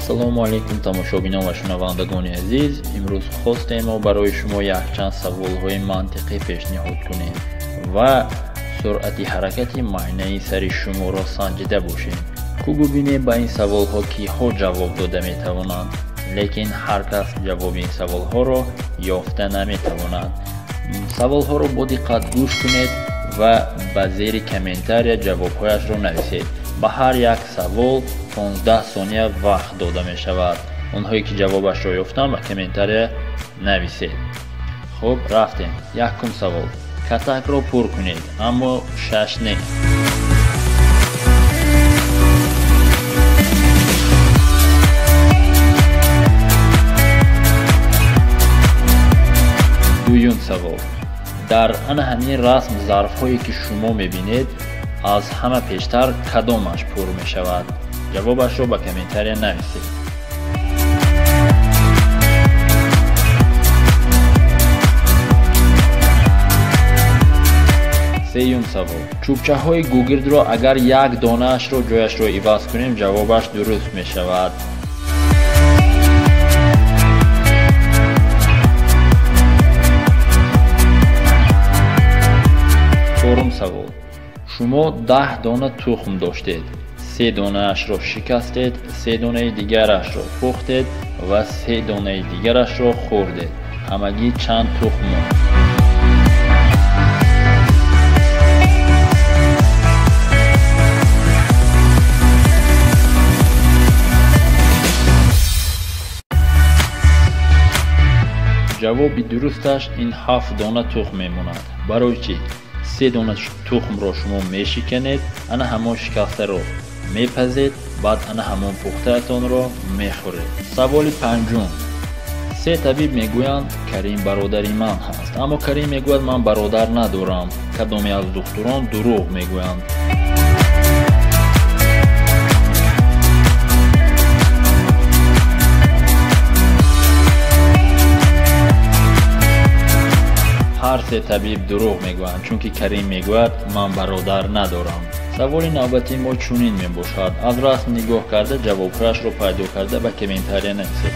Ассалому алайкум тамошобинон ва шунавандагони азиз. Имрӯз хостем мо барои шумо якчанд саволҳои мантиқӣ пешниҳод кунем ва суръати ҳаракати майнаи сари шуморо санҷида бошем. Хуб бубинем ба ин саволҳо киҳо ҷавоб дода метавонанд, лекин ҳар кас ҷавоби ин саволҳоро ёфта наметавонад. Саволҳоро бо диққат гӯш кунед ва ба зери комментария ҷавобҳояшро нависед. Ба ҳар як савол 15 сония вақт дода мешавад. Онҳое ки ҷавобашро ёфтанд ба комментария нависед. Хуб, рафтем. Якум савол. Катакро пур кунед, аммо 6 не. Дуюм савол. Дар ана ҳамин расм зарфҳое ки шумо мебинед, аз ҳама пештар кадомаш пур мешавад? Ҷавобашро ба комментария нависед. Сеюм савол. Чӯбчаҳои гугирдро агар як донаашро ҷояшро иваз кунем, ҷавобаш дуруст мешавад. Чорум савол. Шумо 10 дона тухм доштед. 3 донаашро шикастед, 3 донаи дигарашро пухтед ва 3 донаи дигарашро хӯрдед. Ҳамагӣ чанд тухм монд? Ҷавоби дурусташ ин 7 дона тухм мемонад. Барои чӣ? 3 дона тухмро шумо мешиканед, ана ҳамон шикастаро мепазед, баъд ана ҳамон пухтаатонро мехӯред. Саволи панҷум. 3 табиб мегӯянд Карим бародари ман ҳаст, аммо Карим мегӯяд ман бародар надорам. Кадоме аз духтурон дурӯғ мегӯянд? Ҳар се табиб дурӯғ мегӯянд, чунки Карим мегӯяд ман бародар надорам. Саволи навбатии мо чунин мебошад. Аз расм нигоҳ карда ҷавобҳояшро пайдо карда ба комментария нависед.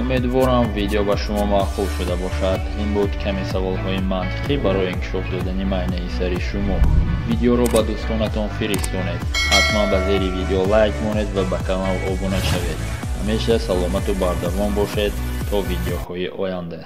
Умедворам видео ба шумо маъқул шуда бошад. Ин буд каме саволҳои мантиқӣ барои инкишоф додани майнаи сари шумо. Видеоро ба дӯстонатон фиристонед. Ҳатман ба зери видео лайк монед ва ба канал обуна шавед. Ҳамеша саломату бардавом бошед то видеоҳои оянда.